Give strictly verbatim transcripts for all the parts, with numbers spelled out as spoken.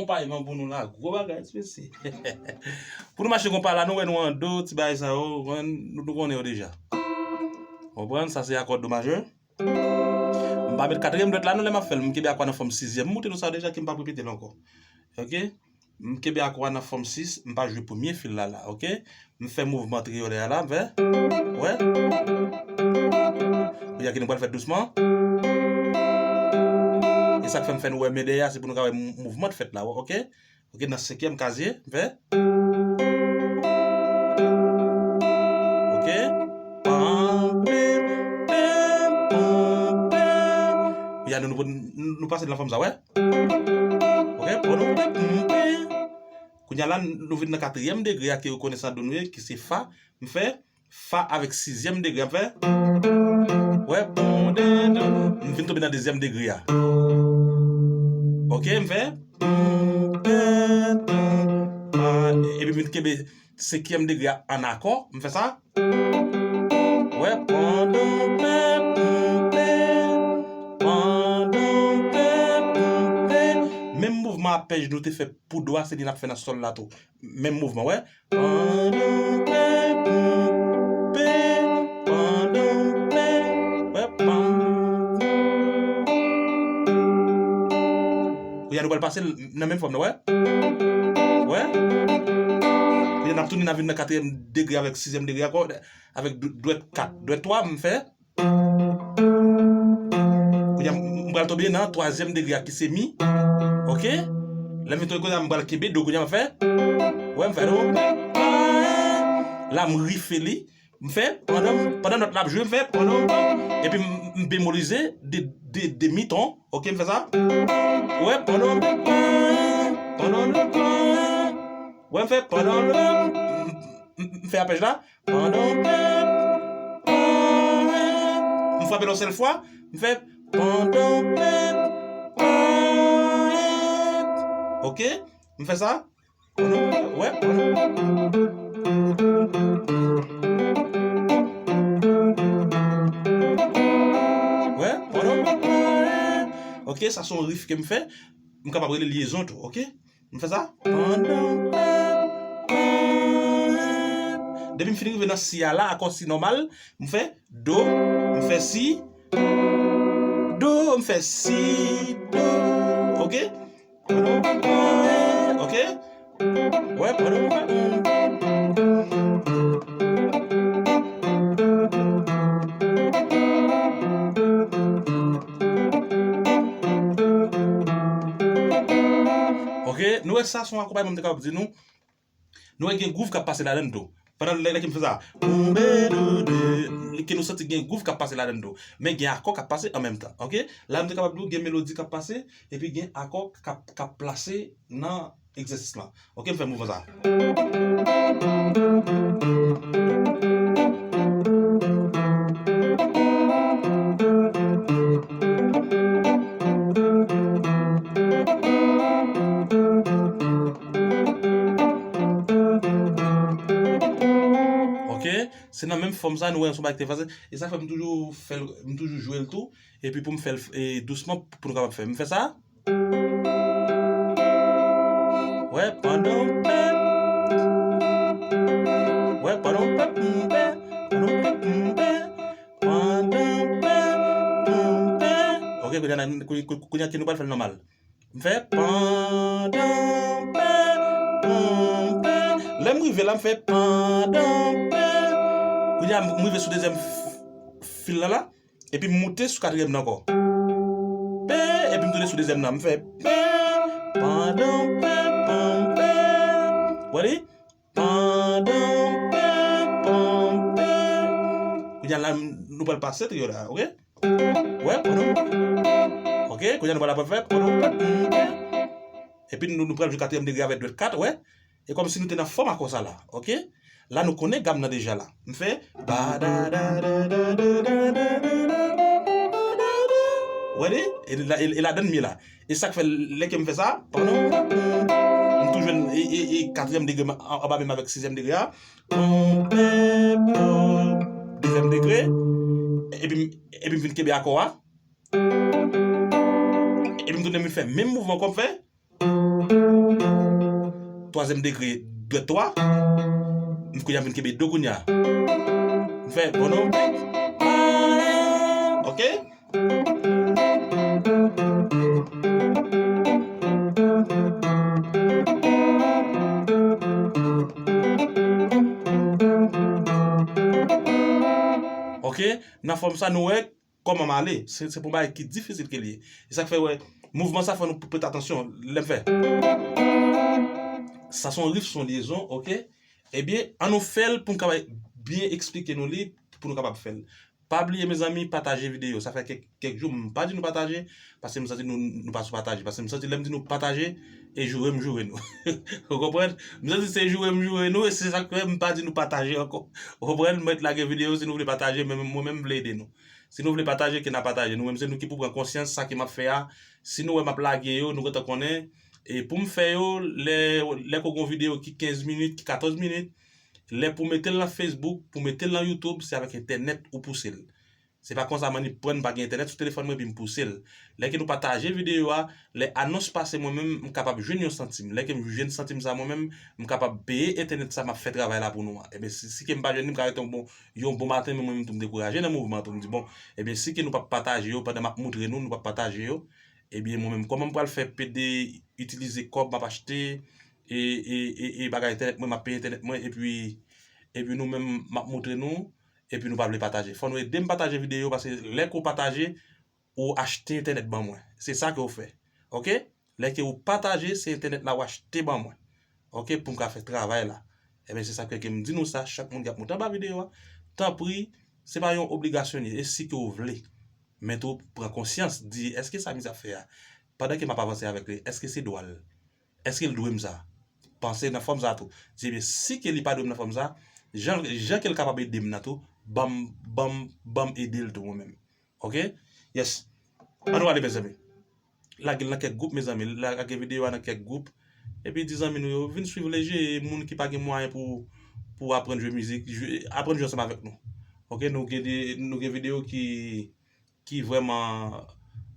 Akonpayman pou nou la, gwo bagay, ti mesye. Pou nou mache konpa la, nou wè nou an do, ti bagay sa yo, konprann, nou, nou konnen yo deja. Konprann, sa se akò do majè. M pa met katriyèm dwèt la, non, lè m ap fè l, m kenbe akò a nan fòm sizyèm. M montre nou sa deja, ke m p ap repete l ankò. Ok? M kenbe akò a nan fòm sis, m pa jwe premye fil la, la, ok? M fè mouvman triyolè a la, m fè. Wè? Kounye a ki nou pral fè dousman. E sa k fè m fè nou wè men dèyè a, se pou nou ka wè mou-, mouvman k fèt la, ok? Ok, nan senkyèm kazye, m fè. Ok. Pam, pim, pim, pam, pim. Kounye a nou, nou, nou pase nan fòm sa, wè. Ok, pam, pim, pim, pim. Kounye a la, nou vin nan katriyèm degre a ki rekonesan do nou ye, ki se fa. M fè fa avèk sizyèm degre a, m fè. Wè, pon, de, de. M vin tonbe nan dezyèm degre a. Ok, m fè. Pon, de, de, fa. Epi m vin kenbe senkyèm degre a an akò. M fè sa. Wè, pon, de, de, pon, de. Pon, de, de, pon, de. Menm mouvman apèj nou te fè pou do a, se li n ap fè nan sòl la tou. Menm mouvman, wè. Pandan pè, pè, pandan pè, wè, pam. Kounye a nou pral pase l nan menm fòm nan, wè. Wè. Kounye a n ap tounen, n ap vin nan katriyèm degre avèk sizyèm degre akò, avèk dw-, dwèt kat. Dwèt twa, m fè. Kounye a, m pral tonbe nan twazyèm degre a ki se mi. Ok? Lè m fin tonbe kounye a, m pral kenbe do kounye a, m fè. Wè, m fè do. La, m rife li. M fè, pandan, pandan nòt la ap jwe, m fè, pandan, epi m, m bemolize de, de, de mi ton. Ok, m fè sa. Wè, pandan, pandan, wè, m fè, pandan, m, m, m fè apèj la. Pandan pèp, m frape l yon sèl fwa, m fè pandan pèp, pèp. Ok, m fè sa. Pandan pèp, wè, pandan pèp. Wè, pandan pèp, pèp. Ok, sa se yon riff ke m fè. M kapab rele lyezon tou, ok? M fè sa. Pandan pèp, pèp. Depi m fin rive nan si a la, akò si nòmal, m fè do, m fè si, do, m fè si, do. Ok? Pandan pèp, ok? Wè, pandan pèp. Ok, nou wè sa se yon akonpayman m te kapab di nou. Nou wè gen gwouv k ap pase ladann tou. Pandan lè, lè ke m fè sa, boum, be, dou, de, ke nou santi gen gwouv k ap pase ladann tou. Men gen akò k ap pase an menm tan. Ok? La, m te kapab di w gen melodi k ap pase, epi gen akò k ap, k ap plase nan egzèsis lan. Ok, m fè mouvman sa. Ok, se nan menm fòm sa nou wè yon bagay ki te pase. E sa fè m toujou fè l, m toujou jwe l tou. Epi pou m fè l, e, dousman pou nou kapab fè. M fè sa. Wè, pandan pèp. Wè, pandan pèp, m pè. Pandan pèp, m pè. Pandan pèp, m pè. Ok, kounye a, kou-, kou-, kounye a ke nou pral fè l nòmal. M fè pandan pèp, m pè. Lè m rive la, m fè pandan pèp. Kounye a, m rive sou dezyèm f-, fil la la. Epi m moute sou katriyèm nan ankò. Pè, epi m tounen sou dezyèm nan. M fè pè, pandan pè, panm, pè. Wè li? Pandan pè, panm, pè. Kounye a la, nou pral pase triyo la, ok? Wè, pandan. Ok, kounye a nou pral apre fè, pandan pè, panm, pè. Epi nou, nou pral jwe katriyèm degre avèk dwèt kat, wè? E kòmsi nou te nan fòm akò sa la, ok? La nou konnen gam nan deja la. M fè ba da da da da. Wè li? E la, e, e ladann m ye la. E sa k fè lè ke m fè sa, pandan m toujou jwenn e, e, e katriyèm degre m an, anba menm avèk sizyèm degre a. Panm, pè, panm, dezyèm degre. Epi m, epi m vin kenbe akò a. Epi m tounen vin fè menm mouvman ankò m fè. twazyèm degre dwèt twa. M kounye a vin kenbe do kounye a. M fè bon non. Ok? Ok, nan fòm sa nou wè kòman m ale. Se, se pou bagay ki difisil ke li ye. E sa k fè wè, mouvman sa fò nou prete atansyon lè m fè. Sa se yon riff, se yon lyezon, ok? Ebyen, an nou fè l pou n kapab byen eksplike nou li, pou nou kapab fè l. Pa bliye, mezanmi, pataje videyo. Sa fè kèk, kèk jou m pa di nou pataje, paske m santi nou, nou pa sou pataje. Paske m santi lè m di nou pataje, e joure m joure nou. Ou konprann? M santi se joure m joure nou, e se sa k fè m pa di nou pataje ankò. Ou konprann? M ret lage videyo, si nou vle pataje, men mwen menm m vle ede nou. Si nou vle pataje, ke n a pataje. Nou menm se nou ki pou pran konsyans sa ke m ap fè a. Si nou wè m ap lage yo, nou gentan konnen. E pou m fè yo, lè, lè ke w gen yon videyo ki kenz minit, ki katòz minit, lè pou w mete l nan Facebook, pou w mete l nan YouTube, se avèk entènèt ou pouse l. Se pa konsa m annik pran, m pa gen entènèt sou telefòn mwen, epi m pouse l. Lè ke nou pataje videyo a, lè anons pase mwen menm, m kapab jwenn yon santim. Lè ke m jwenn santim sa mwen menm, m kapab peye entènèt sa m ap fè travay la pou nou an. Ebyen, si, si ke m pa jwenn li, m ka rete yon bon, yon bon maten, men mwen menm tou m dekouraje nan mouvman tou. M di, bon, ebyen, si ke nou p ap pataje yo, pandan m ap moutre nou, nou p ap pataje yo, ebyen, mwen menm, kòman m pral fè pede itilize kòb m ap achte e, e, e, e bagay entènèt mwen, m ap peye entènèt mwen, epi, epi nou menm, m ap moutre nou, epi nou pa vle pataje. Fò nou ede m pataje videyo, paske lè ke w pataje, ou achte entènèt ban mwen. Se sa ke w fè. Ok? Lè ke ou pataje, se entènèt la ou achte ban mwen. Ok? Pou m ka fè travay la. Ebyen, se sa k fè ke m di nou sa, chak moun k ap monte anba videyo a, tanpri, se pa yon obligasyon li ye, e si ke w vle. Men tou, pran konsyans, di, èske sa misye ap fè a, pandan ke m ap avanse avèk li, èske se dwa l? Èske l dwe m sa? Panse nan fòm sa tou. Di, ebyen, si ke li pa dwe m nan fòm sa, jan, jan ke l kapab ede m nan tou, ban m, ban m, ban m ede l tou mwen menm. Ok? Yes. An nou ale, mezanmi. Lage l nan kèk gwoup, mezanmi. Lage videyo a nan kèk gwoup. Epi di zanmi nou yo, vin swiv leje, moun ki pa gen mwayen pou, pou aprann jwe mizik, jwe, aprann jwe ansanm avèk nou. Ok, nou gen de, nou gen videyo ki, ki vrèman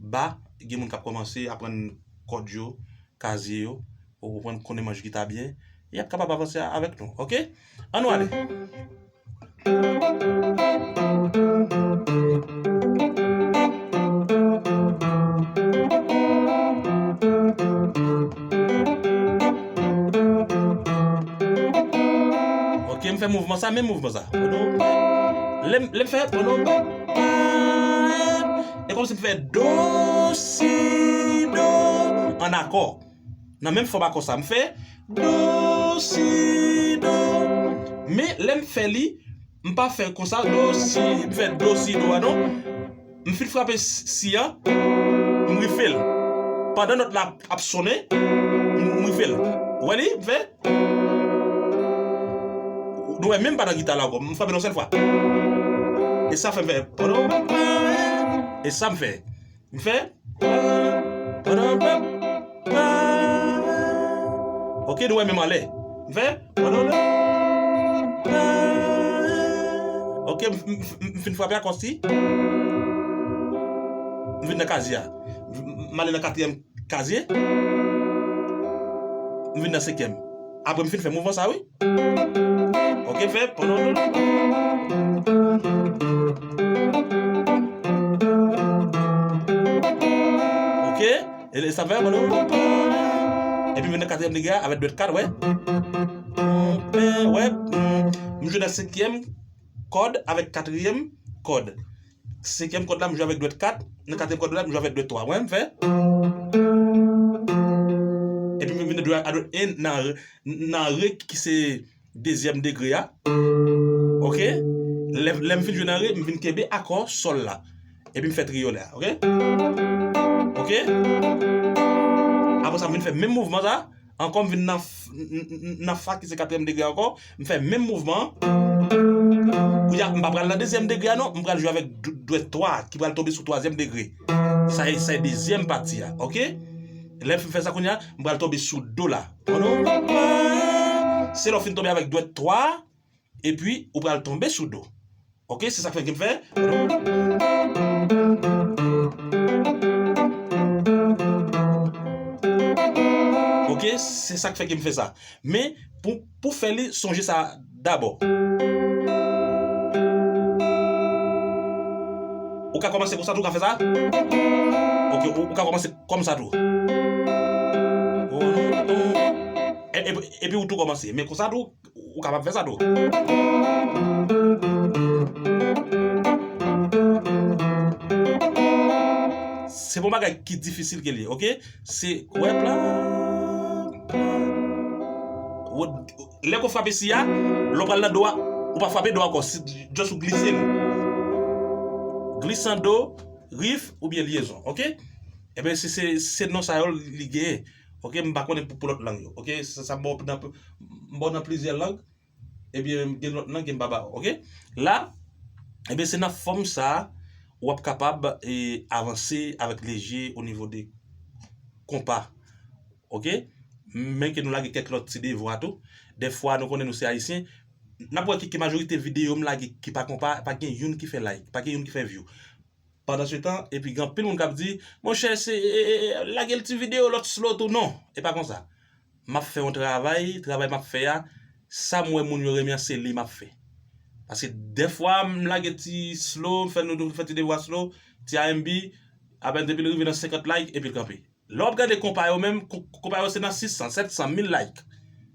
ba, gen moun k ap kòmanse aprann kòd yo, kazye yo, ou konprann, konnen manch gita byen, y ap kapab avanse avèk nou, ok? An nou ale. Ok, m fè mouvman sa, menm mouvman sa. Lè m, lè m fè, e kòmsi m fè do, si, do, an akò. Nan menm fòm akò sa, m fè do, si, do. Men lè m fè li, m pa fè konsa, do, si, m fè do, si, do a non. M fin frape s-, si an, m rife l. Pandan nòt la ap, ap sonnen, m, m rife l. Ou wè li? M fè. Nou wè menm pa nan gita la ankò. M frape l yon sèl fwa. E sa fè m fè. E sa m fè. M fè. Ok, nou wè menm anlè. M fè. Ok, m, m, m, m fin frape akò si. M vin nan kazye a. M, m, m ale nan katriyèm kazye. M vin nan senkyèm. Apre m fin fè mouvman sa, wi. Ok, fè. Ok. E sa fè, epi m vin nan katriyèm degre a avèk dwèt kat, wè. Wè, m jwe nan senkyèm kòd avèk katriyèm kòd. Senkyèm kòd la, m jwe avèk dwèt kat. Nan katriyèm kòd la, m jwe avèk dwèt twa. Wè, m fè. Epi m vin nan dwèt a dwèt en nan, nan re ki se dezyèm degre a. Ok? Lè, lè m fin jwe nan re, m vin kenbe akò sòl la. Epi m fè triyo la. Ok? Ok? Apre sa, m vin fè menm mouvman sa. Ankò m vin nan f-, n-, n-, n-, nan fa ki se katriyèm degre ankò, m fè menm mouvman an. Kounye a, m pa pral nan dezyèm degre a non, m pral jwe avèk d-, dwèt twa ki pral tonbe sou twazyèm degre. Sa e, sa e dezyèm pati a, ok? Lè m fin fè sa kounye a, m pral tonbe sou do la. Se lè w fin tonbe avèk dwèt twa a, epi ou pral tonbe sou do. Ok, se sa k fè ke m fè. Ok, se sa k fè ke m fè sa. Men, pou, pou fè li, sonje sa dabò. Ou ka kòmanse konsa tou, ou ka fè sa. Ok, ou, ou ka kòmanse kòmsa tou. E, e, epi ou tou kòmanse. Men konsa tou, ou kapab fè sa tou. Se pa yon bagay ki difisil ke li ye, ok? Se, wè, plan. Lè ke w frape si a, lè w pral nan do a, ou pa frape do a ankò, se just ou glise l. Glisan do, rif oubyen lyezon, ok? Ebyen, se, se, se non sa yo li genyen. Ok, m pa konnen pou, pou lòt lang yo. Ok, sa, sa m ba w nan, m ba w nan plizyè lang. Ebyen, gen lòt lang ke m pa ba w. Ok? La, ebyen, se nan fòm sa a, w ap kapab, e, avanse avèk leje o nivo de konpa. Ok? Men ke nou lage kèk lòt ti devwa tou. Dèfwa, nou konnen nou se Ayisyen. N ap wè ke, ke majorite videyo m lage ki pa konpa, pa gen youn ki fè like, pa gen youn ki fè view. Pandan se tan, epi gen anpil moun k ap di, monchè, se, e, e, e, lage l ti videyo, lòt slow tou. Non, e pa konsa. M ap fè yon travay, travay m ap fè a, sa m wè moun yo renmen an, se li m ap fè. Paske dèfwa, m lage ti slow, m fè nou fè ti devwa slow, ti A M B, apèn depi l rive nan senkant like, epi l kanpe. Lè w ap gade konpa yo menm, ko-, konpa yo se nan sis san, sèt san, mil like.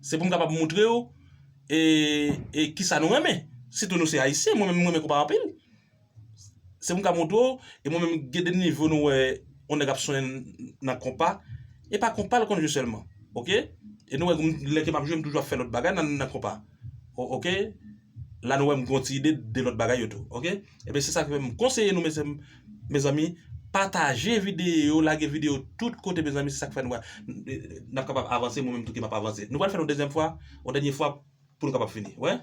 Se pou m kapab moutre w, e, e kisa nou renmen. Sitou nou se Ayisyen, mwen menm, mwen renmen konpa anpil. Se pou m ka montre w, e mwen menm gen de nivo nou wè yon nèg ap sonnen nan konpa, e pa konpa l konn jwe sèlman, ok? E nou wè lè ke m ap jwe, m toujou ap fè lòt bagay nan, nan konpa, o-, ok? La nou wè m gen yon ti ide de lòt bagay yo tou, ok? Ebyen, se sa k fè m konseye nou, mezanmi, mezanmi, pataje videyo, lage videyo tout kote, mezanmi, se sa k fè nou, n ap kapab avanse, mwen menm tou ke m ap avanse. Nou pral fè l yon dezyèm fwa, yon dènye fwa, pou nou kapab fini. Wè?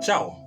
Tchao.